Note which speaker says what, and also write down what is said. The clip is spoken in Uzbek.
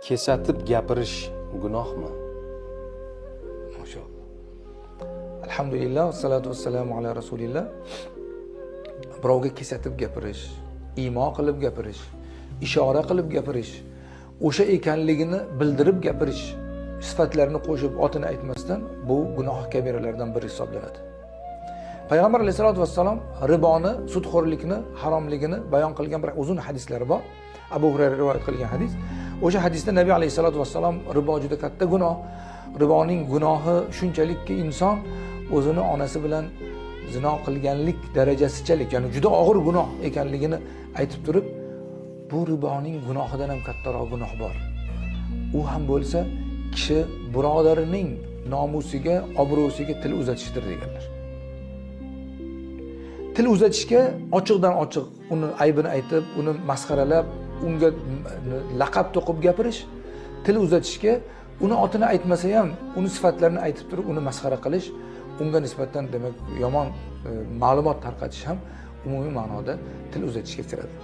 Speaker 1: Kesatib gapirish gunohmi?
Speaker 2: Mashalloh. Alhamdulillah, vassalatu vassalamu ala rasulillah. Birovga kesatib gapirish, imo qilib gapirish, ishora qilib gapirish, o'sha ekanligini bildirib gapirish sifatlarini qo'shib otini aytmasdan bu gunoh kabiralardan biri hisoblanadi. Payg'ambar alayhisolatu vassalom riboni, sudxo'rlikni haromligini bayon qilgan bir uzun hadislari bor. Abu Hurayra rivoyat qilgan hadis. O'sha hadisda Nabiy alayhisolatu vassalom ribo juda katta gunoh, riboning gunohi shunchalikki inson o'zini onasi bilan zino qilganlik darajasichalik, ya'ni juda og'ir gunoh ekanligini aytib turib, bu riboning gunohidan ham kattaroq gunoh bor. U ham bo'lsa kishi birodarining nomusiga, obro'siga til uzatishdir deganlar. Til uzatishga ochiqdan ochiq uni aybini aytib, uni masxaralab, unga laqab to'qib gapirish, til uzatishga uni otini aytmasa ham uni sifatlarini aytib turib uni masxara qilish, unga nisbatan demak yomon ma'lumot tarqatish ham umumiy ma'noda til uzatishga kiradi.